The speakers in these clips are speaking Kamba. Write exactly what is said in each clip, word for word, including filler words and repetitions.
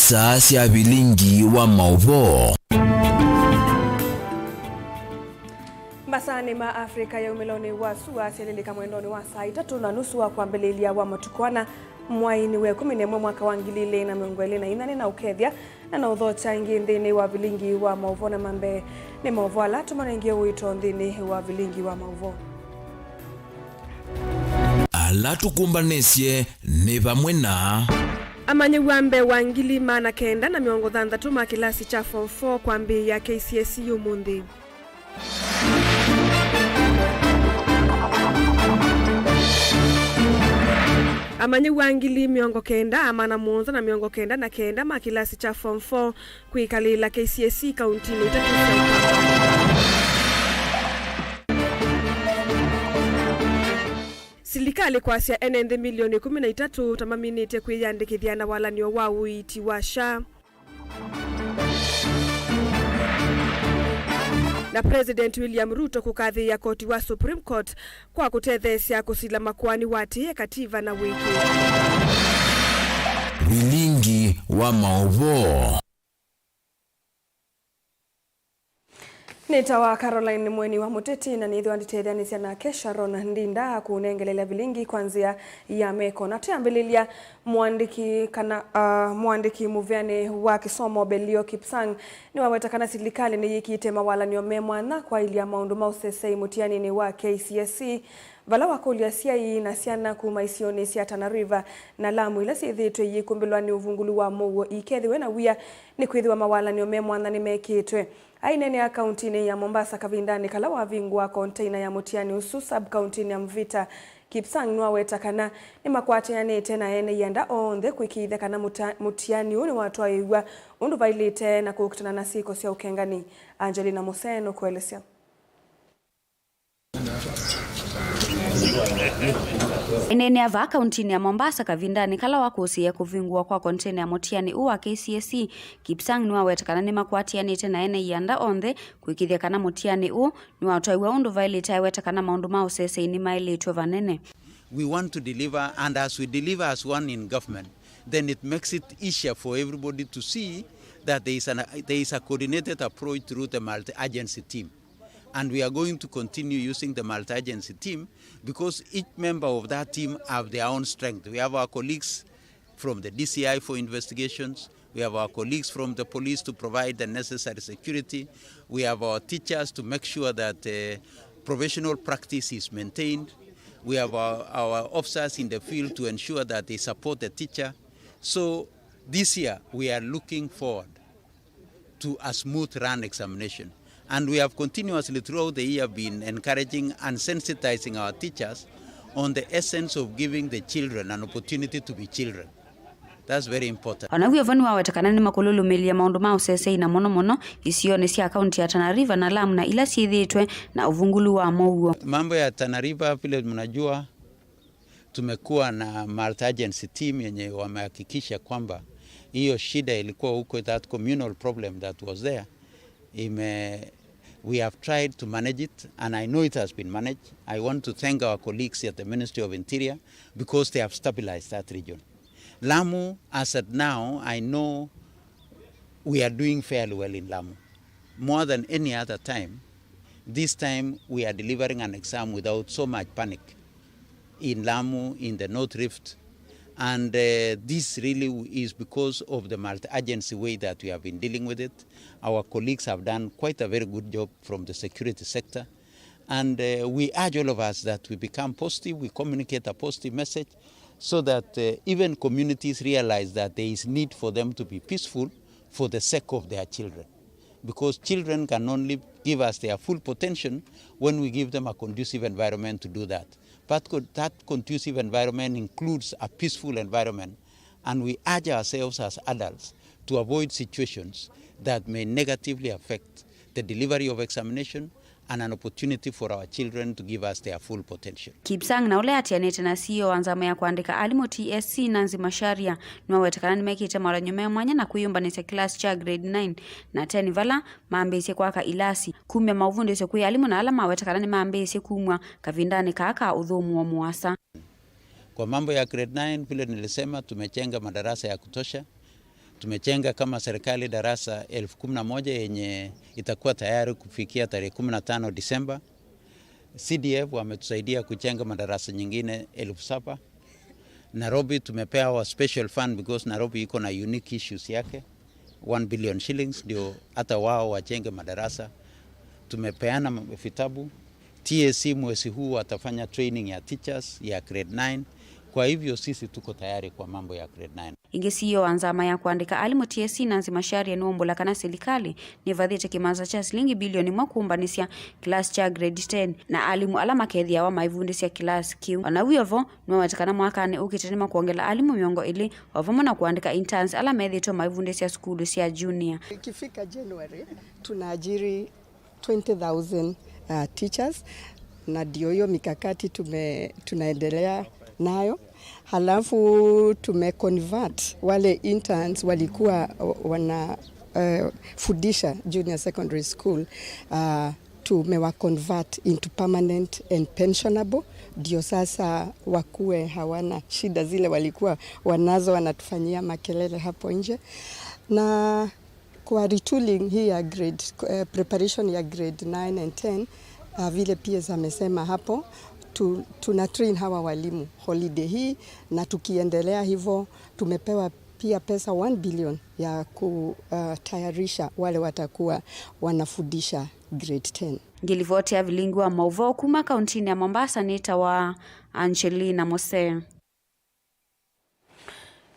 Saa sya vilingi wa maũvoo. Masaanĩ ma Afrika ya umĩlonĩ wa sua syalilika mwendonĩ wa saa itatũ na nusu wa kwambĩlĩlya wa matukũ ana, mwai nĩ wa ĩkũmi na ĩmwe, mwaka wa ngili ilĩ na mĩongo ĩlĩ na inya, nĩ na ũkethya na na ũthokya ĩngĩ nthĩnĩ wa vilingi wa maũvoo, na ma mbee nĩ maũvoo ala tũmanengie ũito nthĩnĩ wa vilingi wa maũvoo. Ala tũkũmbanĩsye nĩ vamwe na. Amanyĩw'a mbee wa ngili maana kenda na mĩongo thanthatũ ma kĩlasi kya form four kwambĩĩa K C S E ũmũnthĩ. Amanyĩw'a ngili mĩongo kenda, maana mũonza na mĩongo kenda na kenda ma kĩlasi kya form four kwĩkalĩla K C S E kauntinĩ itatũ sya Ukambani. Silikalĩ kwasya ene nthĩ milioni ĩkũmi na itatũ ta maminĩtye kwĩyandĩkĩthya na walany'o wa ũiiti wa SHA. Na President William Ruto kũkathĩĩa koti wa Supreme Court kwa kũtetheesya kũsila makoani watĩĩe kativa na wĩkĩĩo. Vilingi wa maũvoo. Nĩtawa Caroline Mweni wa Mũteti, na nĩthĩwa nditetheanĩsya nake Sharon Ndinda kũnengelelya vilingi kwa nzĩa ya meko. Na twĩambĩlĩlya, mũandĩki kana, ah, mũandĩki mũvĩanĩ wa kĩsomo Belio Kipsang nĩwaweta kana silikalĩ nĩyĩkĩte mawalany'o me mwanya kwaĩlya maũndũ ma ũsesei mũtianĩnĩ wa K C S E, vala wakũlya asyai na syana kuma isionĩ sya Tana River na Lamu ila syĩthĩĩtwe iyĩkumbĩlwa nĩ ũvungũlu wa mũuo ikethĩwe na wia, nĩkwĩthĩwa mawalany'o me mwanya nĩmekĩtwe. Aineenea kauntinĩ ya Mombasa kavindanĩ kala wavingũa konteina ya mũtiani ũsu sub-kauntinĩ ya Mvita, Kipsang nĩwaweta kana nĩmakwatĩanĩte na ene ianda onthe kũĩkĩĩthya kana mũta-, mũtiani ũũ nĩwatwaĩĩw'a ũndũ vaĩlĩte na kũkitana na syĩko sya ũkengani. Angelina Musee nũkũelesya. Aineenea vaa kauntinĩ ya Mombasa kavindanĩ kala wakũsĩĩa kũvingũwa kwa konteina ya mũtiani ũũ wa K C S E, Kipsang nĩwaweta kana nĩmakwatĩanĩte na ene ianda onthe kũĩkĩĩthya kana mũtiani ũũ nĩwatwaĩwa ũndũ vaĩlĩte, aweta kana maũndũ ma ũsesei nĩmaĩlĩtw'e vanene. We want to deliver, and as we deliver as one in government, then it makes it easier for everybody to see that there is an, there is a coordinated approach through the multi-agency team. And we are going to continue using the multi-agency team because each member of that team have their own strength. We have our colleagues from the D C I for investigations. We have our colleagues from the police to provide the necessary security. We have our teachers to make sure that, uh, professional practice is maintained. We have our, our officers in the field to ensure that they support the teacher. So this year, we are looking forward to a smooth run examination. And we have continuously throughout the year been encouraging and sensitizing our teachers on the essence of giving the children an opportunity to be children. That's very important. Ona w'o vo nĩwaweta kana nĩmakũlũlũmĩlya maũndũ ma ũsesei na mũno mũno isionĩ sya kaunti ya Tana River na Lamu na ila syĩthĩĩtwe na ũvungũlu wa mũuo. Mambo ya Tana River, vile mnajua, tumekuwa na multi-agency team yenye wamehakikisha kwamba hiyo shida ilikuwa huko, that communal problem that was there, ime-, we have tried to manage it and I know it has been managed. I want to thank our colleagues at the Ministry of Interior because they have stabilized that region. Lamu, as at now, I know we are doing fairly well in Lamu. More than any other time, this time we are delivering an exam without so much panic in Lamu, in the North Rift. And, uh, this really is because of the multi-agency way that we have been dealing with it. Our colleagues have done quite a very good job from the security sector. And, uh, we urge all of us that we become positive, we communicate a positive message, so that, uh, even communities realize that there is need for them to be peaceful for the sake of their children. Because children can only give us their full potential when we give them a conducive environment to do that. But co-, that conducive environment includes a peaceful environment, and we urge ourselves as adults to avoid situations that may negatively affect the delivery of examination and an opportunity for our children to give us their full potential. Kipsang, na ũla atianĩte na C E O wa nzama ya kũandĩka alimũ T S C, Nancy Macharia, nĩwaweta kana nĩmekĩte mawalany'o me mwanya na kwĩyũmbanĩsya kĩlasi kya grade nine na ten vala mambĩĩsye kwaka ilasi. Kumya maũvundĩsyo kwĩ alimũ na ala maweta kana nĩmambĩĩsye kumw'a kavindanĩ kaa ka ũthũmũo mũasa. Kwa mambo ya grade nine, vile nilisema, tumejenga madarasa ya kutosha. Tumechenga kama serikali darasa elfu kumi na moja yenye itakuwa tayari kufikia tarehe kumi na tano Disemba. C D F wametusaidia kuchenga madarasa nyingine elfu saba. Nairobi tumepewa special fund because Nairobi iko na unique issues yake, one billion shillings, ndio hata wao wachenge madarasa. Tumepeana vitabu. T S C mwezi huu watafanya training ya teachers ya grade nine. Kwa hivyo sisi tuko tayari kwa mambo ya grade nine. Ĩngĩ C E O wa nzama ya kũandĩka alimũ T S C, Nancy Macharia, nĩwaumbũla kana silikalĩ nĩvathĩte kĩmanza kya silingi bilioni ĩmwe kũmbanĩsya kĩlasi kya grade ten na alimũ ala makethĩawa maivundĩsya kĩlasi kĩu. O na wĩ o vo, nĩwaweta kana mwakanĩ ũkĩte nĩmakwongela alimũ mĩongo ĩlĩ, o vamwe na kũandĩka interns ala methĩĩtwe maivundĩsya sukulu sya junior. Ikifika January, tunaajiri twenty thousand, uh, teachers, na ndio hiyo mikakati tume-, tunaendelea nayo. Halafu tumeconvert wale interns walikuwa wana, eh, fundisha junior secondary school, uh, tumewaconvert into permanent and pensionable, ndio sasa wakuwe hawana shida zile walikuwa wanazo, wanatufanyia makelele hapo nje. Na kwa retooling hii ya grade, eh, preparation ya grade nine and ten, ah, vile P S amesema hapo, tu-, tuna train hawa walimu holiday hii, na tukiendelea hivyo, tumepewa pia pesa one billion ya kutayarisha wale watakuwa wanafundisha grade ten. Ngĩlivoti ya vilingi wa maũvoo kuma kauntinĩ ya Mombasa nĩtawa Angelina Mose.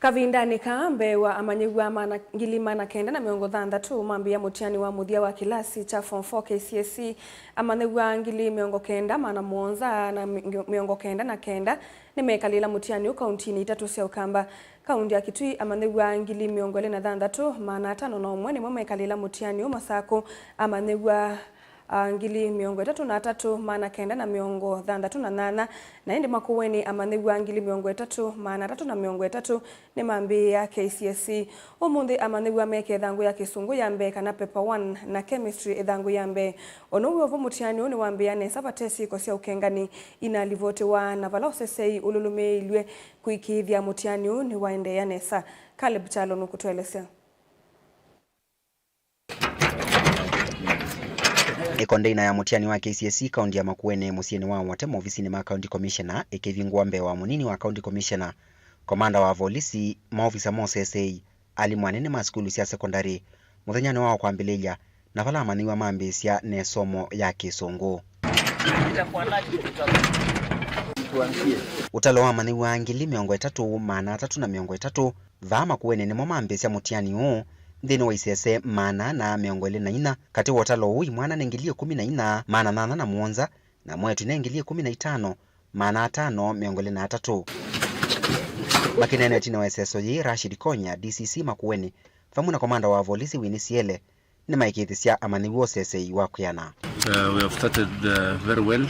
Kavindanĩ kaa, mbee wa amanyĩw'a maana, ngili maana kenda na mĩongo thanthatũ mambĩĩa mũtiani wa mũthya wa kĩlasi kya form four K C S E, amanyĩw'a ngili mĩongo kenda maana mũonza na mĩongo kenda na kenda nĩmekalĩla mũtiani ũũ kauntinĩ itatũ sya Ũkamba. Kaunti ya Kitui, amanyĩw'a ngili mĩongo ĩlĩ na thanthatũ maana atano na ũmwe nĩmo mekalĩla mũtiani ũũ. Masakũ, amanyĩw'a a, ngili mĩongo ĩtatũ na atatũ maana kenda na mĩongo thanthatũ na nyanya, na ĩndĩ Makueni amanyĩw'a ngili mĩongo ĩtatũ maana atatũ na mĩongo ĩtatũ nĩmambĩĩa K C S E. Ũmũnthĩ amanyĩw'a meke ĩthangũ ya Kĩsũngũ ya mbee kana paper one na chemistry ĩthangũ ya mbee. O na wĩ o vo, mũtiani ũũ nĩwambĩĩa nesa vate syĩko sya ũkengani inalivotiwa, na vala ũseseĩ ũlũlũmĩĩilw'e kũĩkĩĩthya mũtiani ũũ nĩwaendeea nesa. Caleb Kyalo nũkũtũelesya. Ĩkondeina ya mũtiani wa K C S E kaunti ya Makueni mũsyĩnĩ wa Wote, movisinĩ ma County Commissioner, ĩkĩvingũwa mbee wa mũnini wa County Commissioner, komanda wa volisi, maovisa ma ũseseĩ, alimũ anene ma sukulu sya sekondalĩ, mũthenyanĩ wa kwambĩlĩlya, na vala amanyĩw'a mambĩĩsya na ĩsomo ya Kĩsũngũ. Ũtalo wa amanyĩw'a ngili mĩongo ĩtatũ maana atatũ na mĩongo ĩtatũ vaa Makueni nĩmo mambĩĩsya mũtiani ũũ nthĩnĩ wa isese maana ana mĩongo ĩlĩ na inya. Katĩ wa ũtalo ũũ, imwana nĩ ngili ĩkũmi na inya maana nyanya na mũonza, na mwetũ nĩ ngili ĩkũmi na itano maana atano mĩongo ĩlĩ na atatũ. Makĩneena ĩtina wa ĩseso yĩĩ, Rashid Konya, D C C Makueni, vamwe na komanda wa volisi Winnie Siele, nĩmaĩkĩĩthĩsya amanyĩw'a ũseseĩ wa kwĩana. Uh, we have started, uh, very well.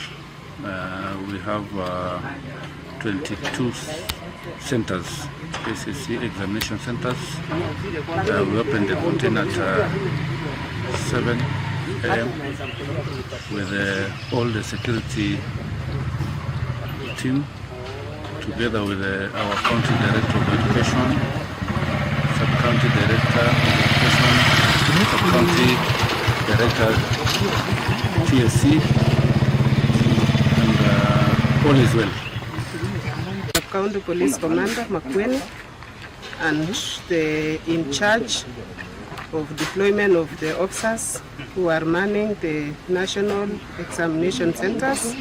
Uh, we have, uh, twenty-two s-, centers, K C S E examination centers. Uh, we opened the container at, uh, seven A M with, uh, all the security team, together with, uh, our county director of education, sub-county director of education, sub-county director T S C, and, uh, all is well. Sub-county police commander Makueni and the in charge of deployment of the officers who are manning the national examination centers.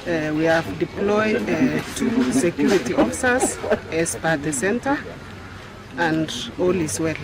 Uh, we have deployed, uh, two security officers as per the center, and all is well.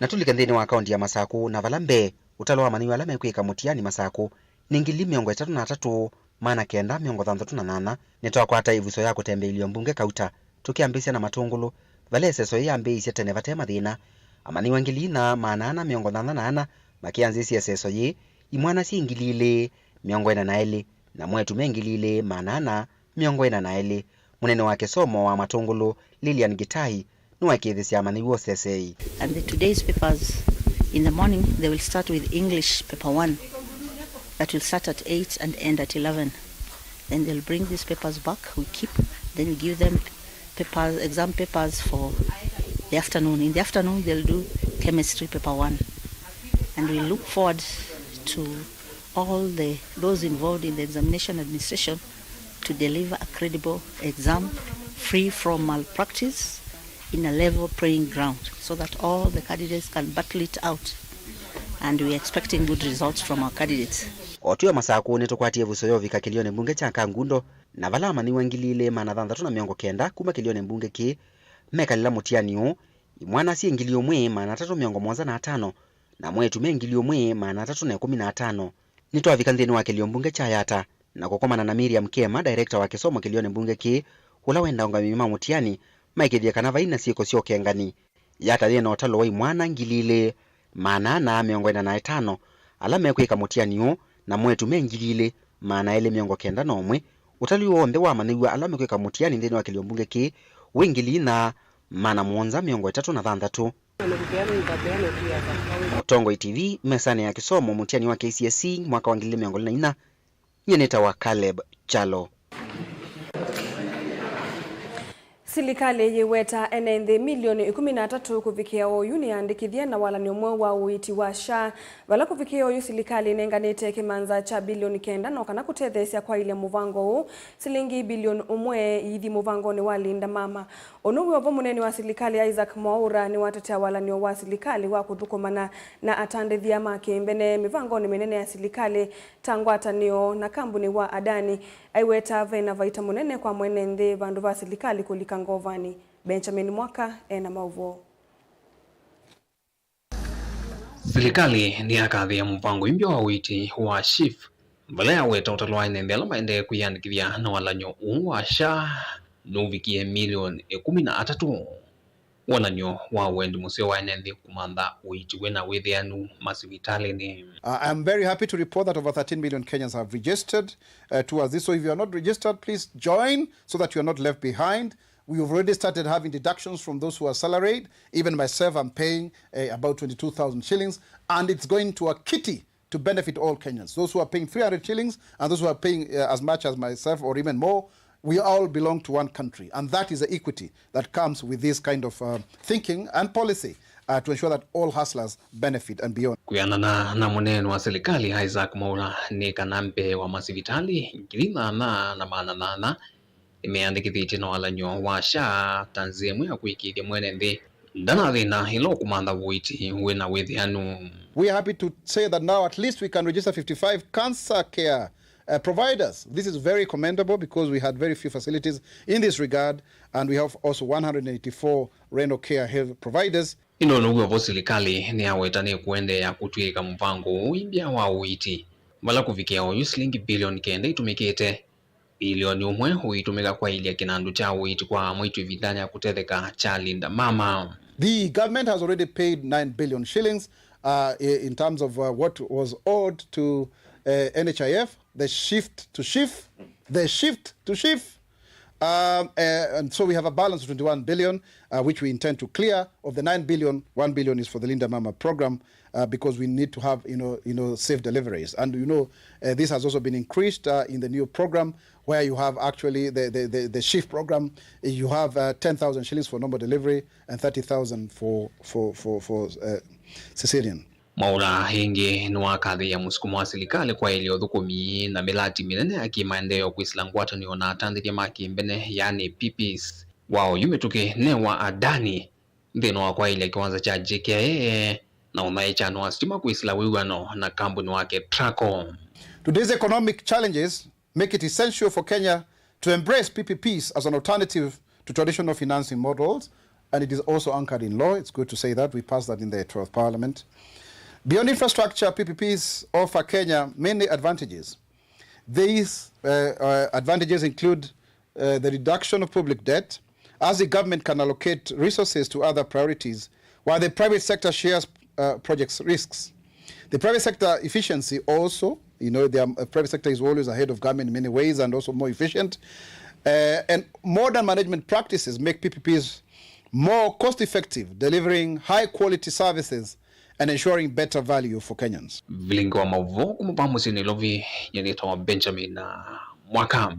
Na tũlike nthĩnĩ wa kaunti ya Masakũ, na vala mbee, ũtalo wa amanyĩw'a ala mekwĩka mũtiani Masakũ nĩ ngili mĩongo ĩtatũ na atatũ maana kenda mĩongo thanthatũ na nyanya. Nĩtwakwata ĩvuso ya kũtembeilya mbunge kauta, tũkyambĩĩsya na Matũngũlũ, vala ĩseso yĩĩ yambĩĩisye tene vate mathĩna. Amanyĩw'a ngili inya maana ana mĩongo nyanya na ana makĩanzĩĩsya ĩseso yĩĩ, imwana syĩ ngili ilĩ mĩongo ĩna na elĩ, na mwetũ me ngili ilĩ maana ana mĩongo ĩna na elĩ. Mũnene wa kĩsomo wa Matũngũlũ, Lilian Gĩtahi, nĩwaĩkĩĩthĩsya amanyĩw'a ũseseĩ. And the today's papers in the morning, they will start with English paper one. That will start at eight and end at eleven. Then they'll bring these papers back, we keep, then we give them papers, exam papers for The afternoon. In the afternoon, they'll do chemistry paper one. And we look forward to all the, those involved in the examination administration to deliver a credible exam free from malpractice in a level playing ground so that all the candidates can battle it out. And we're expecting good results from our candidates. O twĩ o Masakũ, nĩtũkwatie ĩvuso ya ũvika kĩlĩonĩ mbunge kya Kangundo, na vala amanyĩw'a ngili ilĩ maana thanthatũ na mĩongo kenda kuma kĩlĩonĩ mbunge kĩĩ mekalĩla mũtiani ũũ, imwana syĩ ngili ũmwe maana atatũ mĩongo mũonza na atano, namo eĩtu me ngili ũmwe maana atatũ na ĩkũmi na atano. Nĩtwavika nthĩnĩ wa kĩlĩo mbunge kya Yatta na kũkomana na Miriam Kema, director wa kĩsomo kĩlĩonĩ mbunge kĩĩ, ũla wendaa aũngamĩi ma mũtiani maĩkĩĩthye kana vai na syĩko sya ũkengani. Yatta yĩ na ũtalo wa imwana ngili ilĩ maana ana mĩongo ĩna na ĩtano ala mekwĩka mũtiani ũũ, namo eĩtu me ngili ilĩ maana elĩ mĩongo kenda na ũmwe. Ũtali w'onthe wa amanyĩw'a ala mekwĩka mũtiani nthĩnĩ wa kĩlĩo mbunge kĩĩ wĩ ngili inya maana mũonza mĩongo ĩtatũ na thanthatũ. Mũtongoi T V, mesanĩ ya kĩsomo, mũtiani wa K C S E mwaka wa ngili ilĩ mĩongo ĩlĩ na inya, nyie nĩtawa Caleb Kyalo. Silikalĩ yĩweta ene nthĩ milioni ĩkũmi na atatũ kũvikĩa oyu nĩyandĩkĩthye na walan'yo mweũ wa ũiiti wa SHA, vala kũvikĩa oyu silikalĩ ĩnenganĩte kĩmanza kya bilioni kenda no kana kũtetheesya kwaĩlya mũvango ũũ, silingi bilioni ũmwe iithi mũvangonĩ wa Linda Mama. Ũnũ wĩ o vo mũneeni wa silikalĩ Isaac Mwaũra nĩwatetea walan'yo wa silikalĩ wa kũthũkũmana na atandĩthya ma kĩmbene mĩvangonĩ mĩnene ya silikalĩ ta ngwatanĩo na kambuni wa Adani. Aiweta ve na vaita mũnene kwa mwene nthĩ vandũ va silikalĩ kũlika ngovanĩ. Benjamin Mwaka e na maũvoo. Silikalĩ nĩyakathĩĩa mũvango imbya wa ũiiti wa SHIF, vala yaweta ũtalo wa ene nthĩ ala maendee kwĩyandĩkĩthya na walan'yo ũũ wa SHA nũvikie milioni ĩkũmi na atatũ. Wonany'o wa wendi mũseo wa ene nthĩ kũmantha ũiiti wĩ na wĩthĩanu masivitalĩnĩ. Uh, I'm very happy to report that over thirteen million Kenyans have registered, uh, towards this. So if you are not registered, please join so that you are not left behind. We have already started having deductions from those who are salaried. Even myself, I'm paying, uh, about twenty-two thousand shillings, and it's going to a kitty to benefit all Kenyans. Those who are paying three hundred shillings and those who are paying, uh, as much as myself or even more, we all belong to one country, and that is the equity that comes with this kind of, uh, thinking and policy, uh, to ensure that all hustlers benefit and beyond. Kwĩanana na mũneeni wa silikalĩ Isaac Mwaũra, nĩ kana mbee wa masivitalĩ ngili nyanya na maana nyanya nĩmeyandĩkĩthĩtye na walan'yo wa SHA ta nzĩa ĩmwe ya kũĩkĩĩthya mwene nthĩ ndanathĩna ĩla ũkũmantha ũiiti wĩ na wĩthĩanu. We are happy to say that now at least we can register fifty-five cancer care, uh, providers. This is very commendable because we had very few facilities in this regard, and we have also one hundred eighty-four renal care health providers. Ĩndĩ o na w'o vo, silikalĩ nĩyaweta nĩkũendeea kũtw'ĩĩka mũvango ũũ imbya wa ũiiti, vala kũvikĩa oyu silingi bilioni kenda itũmĩkĩte. Bilioni ũmwe ũitũmĩka kwaĩlya kĩnandũ kya ũiiti kwa amwaitũ ĩvindanĩ ya kũtetheka kya Linda Mama. The government has already paid nine billion shillings, uh, i-, in terms of, uh, what was owed to, uh, N H I F, the shift to SHIF, the shift to SHIF. Um, uh, and so we have a balance of twenty-one billion, uh, which we intend to clear. Of the nine billion, one billion is for the Linda Mama program, uh, because we need to have, you know, you know, safe deliveries. And, you know, uh, this has also been increased, uh, in the new program, where you have actually the, the, the, the SHIF program, you have, uh, ten thousand shillings for normal delivery and thirty thousand for, for, for, for, uh, cesarean. Mwaũra ĩngĩ nĩwakathĩĩa mũsukumo wa silikalĩ kwaĩlya ũthũkũmi na mĩlati mĩnene ya kĩmaendeeo kwĩsĩla ngwatanĩo na atandĩthya ma kĩmbene, yani P Ps. Wa oyu mĩtũkĩ ne wa Adani nthĩnĩ wa kwaĩlya kĩwanza kya J K I A na ũthaĩkyanĩ wa sitima kwĩsĩla wĩw'ano na kambuni wa Ketraco. Today's economic challenges make it essential for Kenya to embrace P P Ps as an alternative to traditional financing models, and it is also anchored in law. It's good to say that we passed that in the twelfth Parliament. Beyond infrastructure, P P Ps offer Kenya many advantages. These, uh, uh, advantages include, uh, the reduction of public debt, as the government can allocate resources to other priorities, while the private sector shares, uh, projects risks. The private sector efficiency also, you know, the, um, uh, private sector is always ahead of government in many ways and also more efficient. Uh, and modern management practices make P P Ps more cost-effective, delivering high-quality services and ensuring better value for Kenyans. Vilingi wa maũvoo kuma va mũsyĩ Nairobi, nyie nĩtawa Benjamin, uh, Mwaka.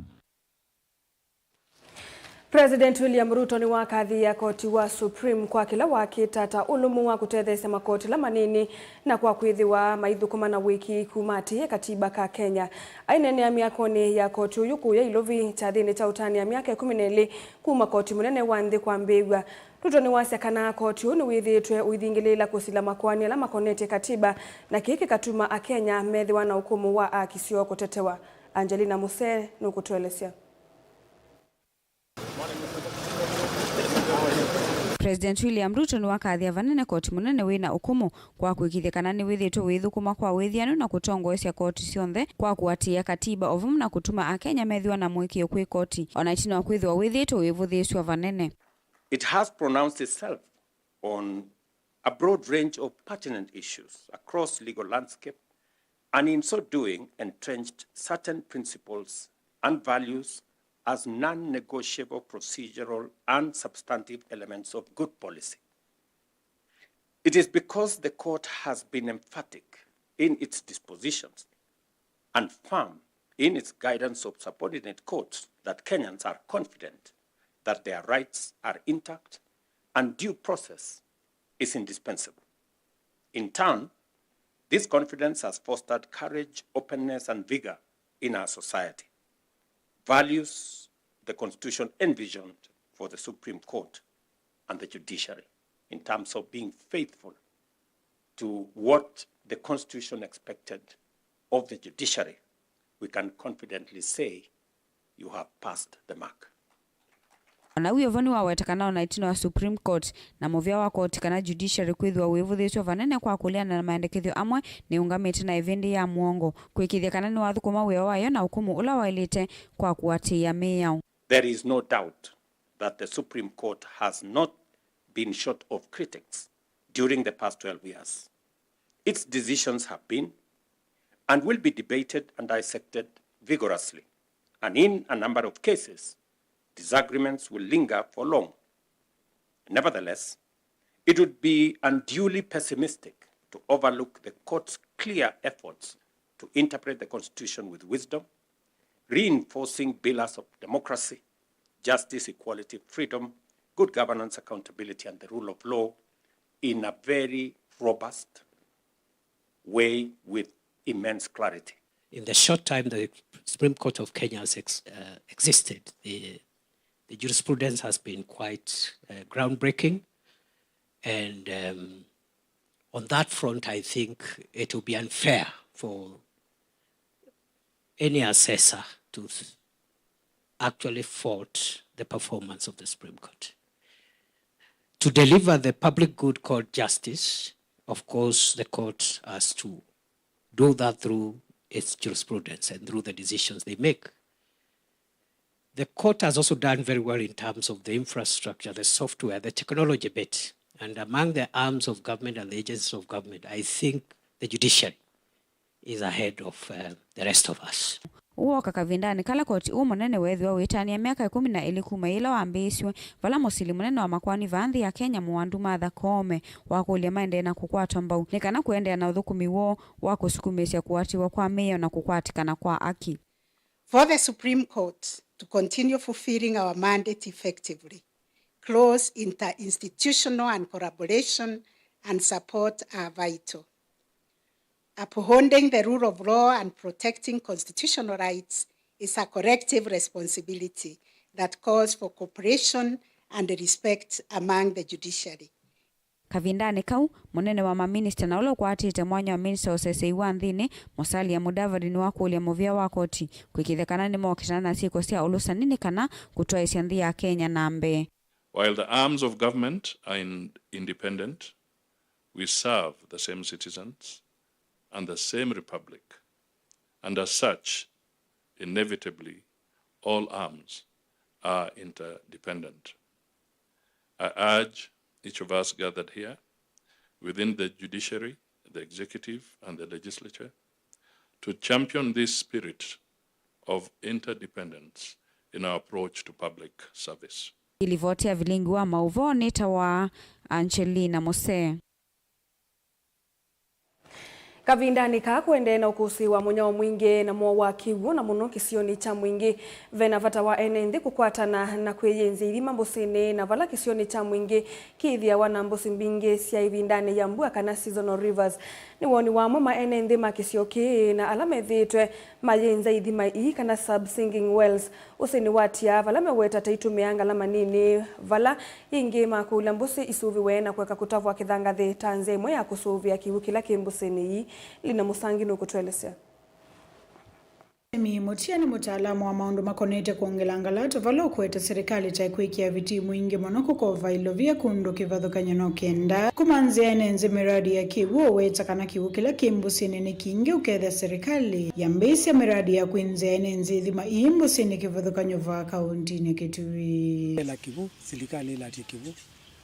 President William Ruto nĩwakathĩĩa koti wa Supreme kwa kĩla wakĩta ta ũlũmu wa kũtetheesya makoti ala manini na kwa kwĩthĩwa maithũkũma na wĩkĩĩku maatĩĩe katiba ka Kenya. Aineenea myakonĩ ya koti ũyũ kũya Ilovi kyathĩnĩ kya ũtanĩa myaka ĩkũmi na ĩlĩ kuma koti mũnene wa nthĩ kwambĩĩw'a, Ruto nĩwasya kana koti ũũ nĩwĩthĩĩtwe ũithingĩlĩĩla kũsila makoani ala makonetye katiba, na kĩĩ kĩkatuma Akenya methĩwa na ũkũmũ wa aki syoo kũtetewa. Angelina Musee nũkũtũelesya. President William Ruto nĩwakathĩa vanene koti mũnene wĩna ũkũmũ kwa kũĩkĩĩthya kana nĩwĩthĩĩtwe ũithũkũma kwa wĩthianu na kũtongoesya koti syonthe kwa kũatĩĩa katiba o vamwe na kũtuma Akenya methĩwa na mũĩkĩĩo kwĩ koti, o na ĩtina wa kwĩthĩwa wĩthĩĩtwe ũivũthĩĩsw'a vanene. It has pronounced itself on a broad range of pertinent issues across legal landscape, and in so doing entrenched certain principles and values as non-negotiable procedural and substantive elements of good policy. It is because the court has been emphatic in its dispositions and firm in its guidance of subordinate courts that Kenyans are confident that their rights are intact and due process is indispensable. In turn, this confidence has fostered courage, openness, and vigor in our society, values the Constitution envisioned for the Supreme Court and the judiciary in terms of being faithful to what the Constitution expected of the judiciary, we can confidently say you have passed the mark. O na wĩ o vo nĩwaweta kana o na ĩtina wa Supreme Court na mũvĩa wa koti kana judiciary kwĩthĩwa wĩvũthĩĩsw'e vanene kwa kũleana na maendekethyo amwe, nĩũngamĩte na ĩvĩndĩ ya mũongo kũĩkĩĩthya kana nĩwathũkũma wĩa wayo na ũkũmũ ũla waĩlĩte kwa kũatĩĩa mĩao. There is no doubt that the Supreme Court has not been short of critics during the past twelve years. Its decisions have been and will be debated and dissected vigorously, and in a number of cases, disagreements will linger for long. Nevertheless, it would be unduly pessimistic to overlook the court's clear efforts to interpret the Constitution with wisdom, reinforcing pillars of democracy, justice, equality, freedom, good governance, accountability, and the rule of law in a very robust way with immense clarity. In the short time the Supreme Court of Kenya has ex-, uh, existed, the, the jurisprudence has been quite, uh, groundbreaking, and, um, on that front, I think it will be unfair for any assessor to th-, actually fault the performance of the Supreme Court. To deliver the public good called justice, of course, the court has to do that through its jurisprudence and through the decisions they make. The court has also done very well in terms of the infrastructure, the software, the technology bit. And among the arms of government and the agencies of government, I think the judiciary is ahead of, uh, the rest of us. Ũũ woka kavindanĩ kala koti ũũ mũnene weethĩwa wĩtanĩa myaka ĩkũmi na ĩlĩ kuma yĩla wambĩĩsw'e, vala mũsili mũnene wa makoani vaa nthĩ ya Kenya, Mũwandu Martha Koome, wakũlya maendee na kũkwatwa mbau nĩ kana kũendeea na ũthũkũmi woo wa kũsukumĩĩsya kũatĩĩwa kwa mĩao na kũkwatĩkana kwa aki. For the Supreme Court to continue fulfilling our mandate effectively, close interinstitutional and collaboration and support are vital. Upholding the rule of law and protecting constitutional rights is a collective responsibility that calls for cooperation and respect among the judiciary. Kavindanĩ kau, mũnene wa maminista na ũla ũkwatĩte mwanya wa minista wa ũseseĩ wa nthĩnĩ, Musalia Mudavadi, nĩwakũlya mũvĩa wa koti kwĩkĩĩthya kana nĩmokĩtana na syĩko sya ũlũsani nĩ kana kũtwaĩsya nthĩ ya Kenya na mbee. While the arms of government are in-, independent, we serve the same citizens and the same republic, and as such, inevitably, all arms are interdependent. I urge each of us gathered here, within the judiciary, the executive, and the legislature, to champion this spirit of interdependence in our approach to public service. Ĩlivoti ya vilingi wa maũvoo nĩtawa Angelina Mose. Kavindanĩ kaa kũendee na ũkũsĩ wa mũnyao mwingĩ na mowau wa kĩw'ũ, na mũno kĩsionĩ kya Mwingĩ, ve na vata wa ene nthĩ kũkwatana na kwĩyĩnzya ithima mbũsĩnĩ na vala kĩsionĩ kya Mwingĩ kĩĩthĩawa na mbũsĩ mbingĩ sya ĩvindanĩ ya mbua, kana seasonal rivers. Nĩ woni wa amwe ma ene nthĩ ma kĩsio kĩĩ na ala methĩĩtwe mayĩnza ithima ii, kana sub-sinking wells, ũsĩnĩ wa Tiaa, vala meweta ta itũmĩaa ngalama nini, vala ĩngĩ makũlya mbũsĩ isũvĩwe na kũeka kũtavwa kĩthangathĩ ta nzĩa ĩmwe ya kũsũvĩa kĩw'ũ kĩla kĩ mbũsĩnĩ ii. Lina Mũsangi nũkũtũelesya. Emi Mutia nĩ mũtaalamu wa maũndũ makonete kwongela ngalata, vala ũkwete serikali ta ĩkwĩkĩa vitii mwingĩ mũno kũkova ilovia kũndũ kĩvathũkany'o no kenda kũmanzĩa ene nzĩ mĩradi ya kĩw'ũ. Ũweta kana kĩw'ũ kĩla kĩ mbũsĩnĩ nĩ kingĩ, ũkethĩa serikali yambĩĩsya mĩradi ya kwĩnzĩa ene nzĩ ithima ii mbũsĩnĩ kĩvathũkany'o vaa kaũntinĩ Kitui. Ela kĩw'ũ, silikalĩ ĩlatye kĩw'ũ,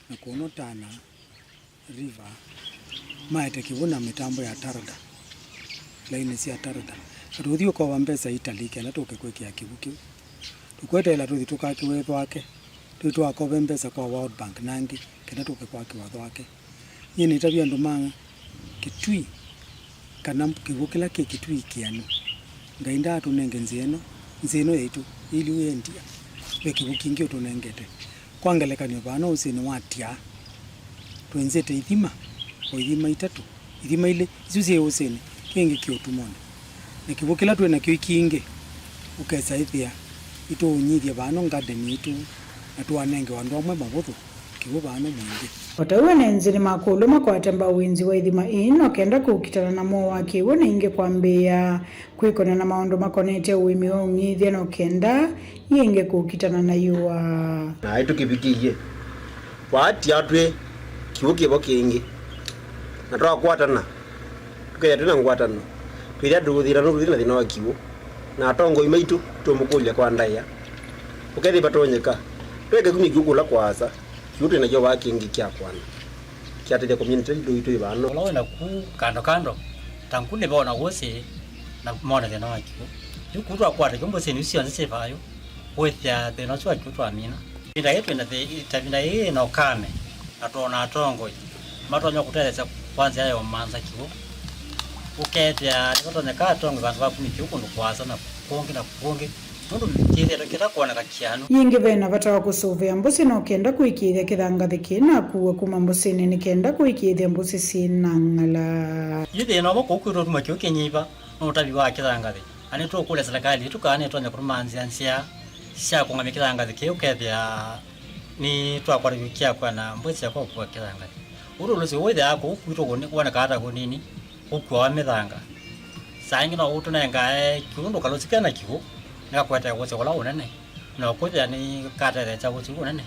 na kũno Tana River, maete kĩw'ũ na mĩtambo ya Tarda, laini sya Tarda. Na tũthi ũkova mbesa Italy kenda tũke kwĩkĩa kĩw'ũ kĩu. Tũkweteela tũthi tũkakĩwe thwake, tũthi tũakove mbesa kwa World Bank nangĩ, kenda tũke kwakĩwa thwake. Nyie nĩtavya andũ ma Kitui kana kĩw'ũ kĩla kĩ Kitui kĩanu. Ngai ndaatũnenge nzĩa ĩno, nzĩa ĩno yaitũ, ĩilyĩ ũyendia, ve kĩw'ũ kingĩ ũtũnengete. Kwa ngelekany'o, vano ũsĩnĩ wa Tiaa, twenzete ithima, o ithima itatũ, ithima ilĩ, isu syĩ ũsĩnĩ, kĩngĩ kĩ ũtumonĩ. Na kĩw'ũ kĩla twĩ nakyo kingĩ, ũkesa ĩthĩa itũũnyithya vano garden yitũ, na tũanengewa andũ amwe mavũthũ. Kĩw'ũ vano Mwingĩ. O ta ũu ene nzĩ nĩmakũlw'a makwate mbau wĩnzi wa ithima ii no kenda kũkitana na mowau wa kĩw'ũ, na ĩngĩ kwambĩĩa kwĩkony'a na maũndũ makonete ũĩmi wa ũng'ithya no kenda ĩngĩ kũkitana na yũa. Na aĩ tũkĩvikĩie, watia twĩ kĩw'ũ kĩvo kĩngĩ, na twakwatana, tũkethĩa twĩ na ngwatano, twĩthĩa tũthĩna nũtũthi na thĩna wa kĩw'ũ, na atongoi maitũ tũmũkũlya kwa ndaĩa, ũkethĩa vatonyeka, tweke kumya kĩw'ũ kũla kwaasa. Kĩu twĩ nakyo vaa kĩngĩ kya kwana kĩatethya community ĩndũ itũ ĩvano. Ũla wĩ naku kando kando, ta ngu nĩvona ũsĩ na mone thĩna wa kĩw'ũ. Yu kuu twakwata kĩw'ũ mbũsĩnĩ isu syonthe syĩ vaa yu, wĩthĩa thĩna ũsu wa kĩw'ũ twamina. Ĩvinda yĩĩ twĩ na thĩ-, ta ĩvinda yĩĩ yĩ na ũkame, na tũona atongoi matonya kũtũtetheesya kwa nzĩa ya ũmanza kĩw'ũ. Ũkethĩa nĩvatonyeka atongoi vandũ va kumya kĩw'ũ kũndũ kũasa na kũngĩ na kũngĩ. Nũndũ kĩthĩĩtwe kĩtakwoneka kĩanu. Yĩngĩ ve na vata wa kũsũvĩa mbũsĩ no kenda kũĩkĩĩthya kĩthangathĩ kĩna kũwa kuma mbũsĩnĩ nĩ kenda kũĩkĩĩthya mbũsĩ syĩ na ng'ala. Yu thĩna ũmwe kũu kwitũ ũtuma kĩw'ũ kĩnyiva nĩ ũtavi wa kĩthangathĩ. Na nĩtũũkũlya silikalĩ yitũ kana nĩtonya kũtũmanzĩa nzĩa sya kũngamya kĩthangathĩ kĩĩ ũkethĩa nĩtwakwata kĩw'ũ kya kwĩana mbũsĩ sya kwa kũwa kĩthangathĩ. Ũndũ ũlũsĩ ũũ wĩthĩawa kũu kwitũ kũni-, kwoneka ata kũnini, ũkũawa mĩthanga. Saa ingĩ no ũtũnengae kĩw'ũ ndũkalũsike na kĩw'ũ, nĩkakwete ũsĩ ũla ũnene, na ũkũthĩa nĩkatetheesya ũsĩ ũnene.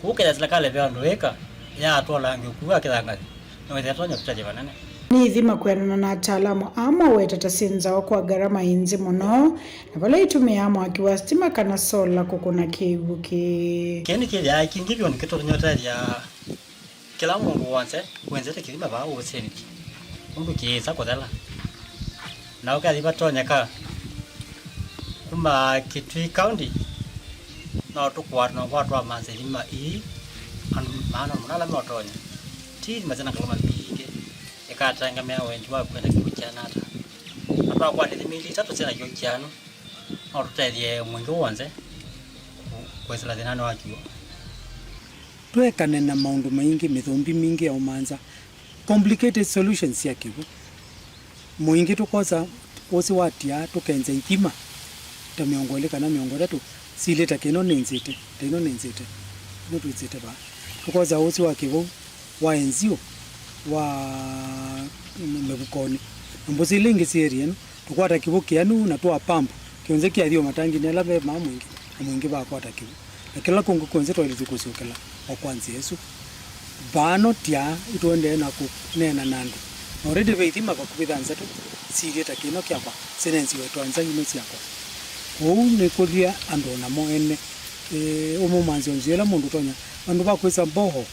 Kũu kethĩa silikalĩ ve ũndũ ĩka, yatwala nginya kũu kĩthangathĩ, no ĩthĩa tonya kũtethya vanene. Nĩ ithima kwĩanana na ataalamu aa maweta ta syĩ nzaũ kwa ngarama ĩ nthĩ mũno, na vala itũmĩaa mwaki wa sitima kana sola kũkũna kĩw'ũ kĩĩ. Kĩĩ nĩkĩthĩawa kingĩ vyũ nĩkĩtonya ũtethya kĩla mũndũ w'onthe wenzete kĩthima vaa ũsĩnĩ, nũndũ kĩĩsa kũthela. Na ũkethĩa vatonyeka kuma Kitui County, no tũkwatana kwa twamanza ithima ii, andũ maana mũna ala matonya. Ti ithima syĩna ngalama mbingĩ, ĩkatengemea wendi wa kwenda kĩw'ũ kĩana ata. Na twakwata ithima ili itatũ syĩna kĩw'ũ kĩanu, no tũtethye Mwingĩ w'onthe kũ-, kwĩsĩla thĩnanĩ wa kĩw'ũ. Twekane na maũndũ maingĩ, mĩthũmbi mingĩ ya ũmanza, complicated solutions sya kĩw'ũ. Mwingĩ tũkosa ũsĩ wa Tiaa, tũkenza ithima ta mĩongo ĩlĩ kana mĩongo ĩtatũ, silĩta kĩno nĩnzĩte, ta ĩno nĩnzĩte, ĩno twĩnzĩte vaa. Tũkosa ũsĩ wa kĩw'ũ wa enzio wa mĩvukonĩ. Na mbũsĩ ila ingĩ syĩ area ĩno, tũkwata kĩw'ũ kĩanu na twa pump, kĩonze kĩathi o matanginĩ ala ve maa Mwingĩ, na Mwingĩ vakwata kĩw'ũ. Na kĩla kũngĩ kwonze twaĩlĩte kũsyokela o kwa nzĩa ĩsu. Vano Tiaa, ĩtũendee na kũneena na andũ. Na already ve ithima vakuvĩ thanthatũ silye ta kĩno kyakwa, sinenziwe twanza ino syakwa. Kwoou nĩkũlya andũ o namo ene, eh, ũmũmanzyo nzĩa ĩla mũndũ ũtonya. Vandũ va kwĩsa mboho